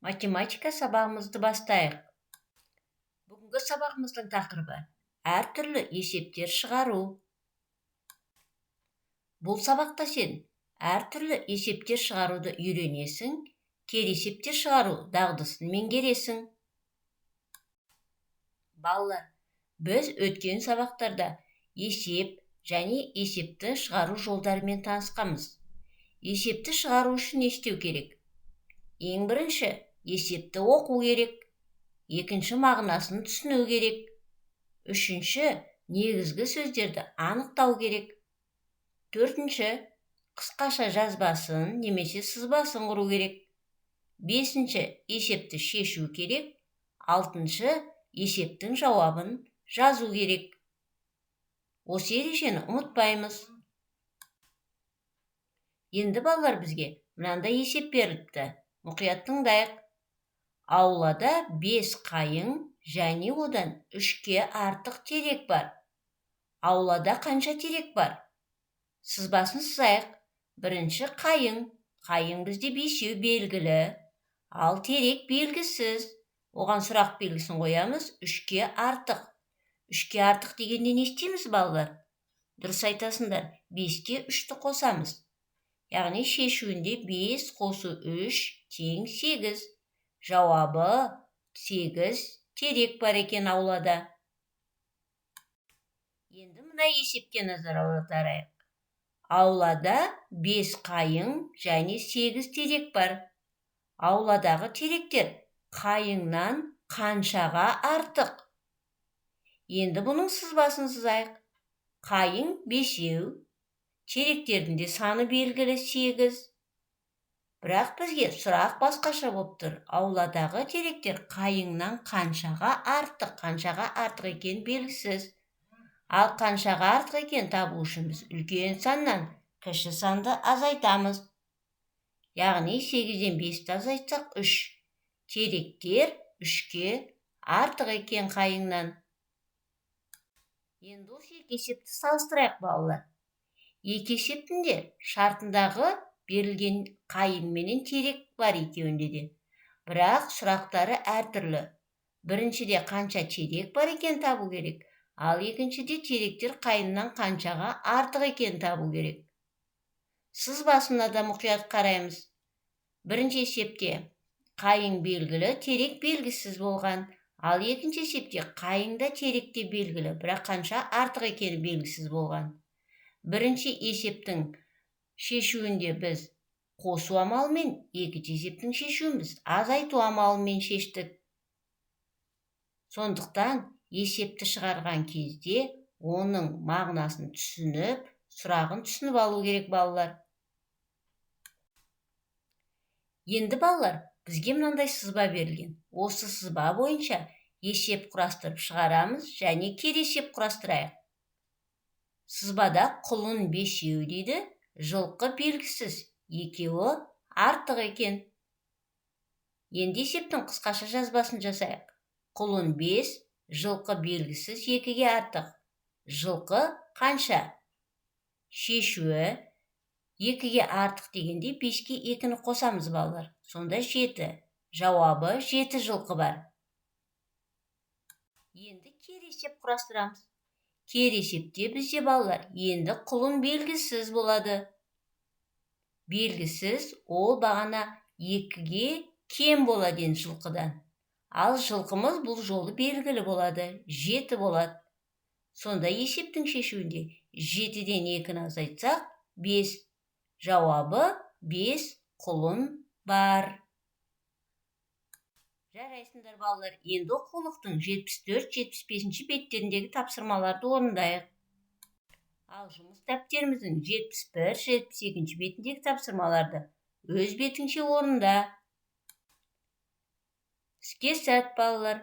Математика сабағымызды бастайық. Бүгінгі сабағымыздың тақырыбы – әртүрлі есептер шығару. Бұл сабақта сен әртүрлі есептер шығаруды үйренесің, кері есептер шығару дағдысын меңгересің. Балалар, біз өткен сабақтарда есеп және есепті шығару жолдарымен танысқанбыз. Есепті шығару үшін не істеу керек? Ең бірінші, есепті оқу керек. Екінші, мағынасын түсіну керек. Үшінші, негізгі сөздерді анықтау керек. Төртінші, қысқаша жазбасын немесе сызбасын құру керек. Бесінші, есепті шешу керек. Алтыншы, есептің жауабын жазу керек. Осы ережені ұмытпаймыз. Енді, балалар, бізге мынандай есеп беріліпті. Мұқият тыңдайық. Аулада бес қайың және одан үшке артық терек бар. Аулада қанша терек бар? Сызбасын сызайық. Бірінші, қайың. Қайың бізде бесеу, белгілі. Ал терек белгісіз, оған сұрақ белгісін қоямыз. Үшке артық. Үшке артық дегенде не істейміз, балалар? Дұрыс айтасыңдар, беске үшті қосамыз. Яғни шешуінде бес қосу үш тең сегіз. Жауабы: сегіз терек бар екен аулада. Енді мына есепке назар аударайық. Аулада бес қайың және сегіз терек бар. Ауладағы теректер қайыңнан қаншаға артық? Енді бұның сызбасын сызайық. Қайың бесеу, теректердің де саны белгілі, сегіз. Бірақ бізге сұрақ басқаша болып тұр: ауладағы теректер қайыңнан қаншаға артық? Қаншаға артық екені белгісіз. Ал қаншаға артық екенін табу үшін біз үлкен саннан кіші санды азайтамыз. Яғни сегізден бесті азайтсақ, үш. Теректер үшке артық екен қайыңнан. Енді осы екі есепті салыстырайық, балалар. Екі есептің де шартындағы берілген қайың менен терек бар екеуінде де, бірақ сұрақтары әртүрлі. Біріншіде қанша терек бар екенін табу керек, ал екіншіде теректер қайыңнан қаншаға артық екенін табу керек. Сызбасына да мұқият қараймыз. Бірінші есепте қайың белгілі, терек белгісіз болған. Ал екінші есепте қайың да, терек те белгілі, бірақ қанша артық екені белгісіз болған. Бірінші есептің шешуінде біз қосу амалымен, екінші есептің шешуін біз азайту амалымен шештік. Сондықтан есепті шығарған кезде оның мағынасын түсініп, сұрағын түсініп алу керек, балалар. Енді, балалар, бізге мынандай сызба берілген. Осы сызба бойынша есеп құрастырып шығарамыз және кері есеп құрастырайық. Сызбада құлын бесеу дейді, жылқы белгісіз, екеуі артық екен. Енді есептің қысқаша жазбасын жасайық. Құлын бес, жылқы белгісіз, екіге артық. Жылқы қанша? Шешуі: екіге артық дегенде, беске екіні қосамыз, балалар. Сонда жеті. Жауабы: жеті жылқы бар. Енді кері есеп құрастырамыз. Кері есепте бізде, балалар, енді құлын белгісіз болады. Белгісіз ол бағана екіге кем болады енді жылқыдан. Ал жылқымыз бұл жолы белгілі болады, жеті болады. Сонда есептің шешуінде жетіден екіні азайтсақ, бес. Жауабы: бес құлын бар. Жарайсыңдар, балалар! Енді оқулықтың 74, 75-ші беттеріндегі тапсырмаларды орындайық. Ал жұмыс дәптеріміздің 71, 72-ші бетіндегі тапсырмаларды өз бетіңше орында. Іске сәт, балалар!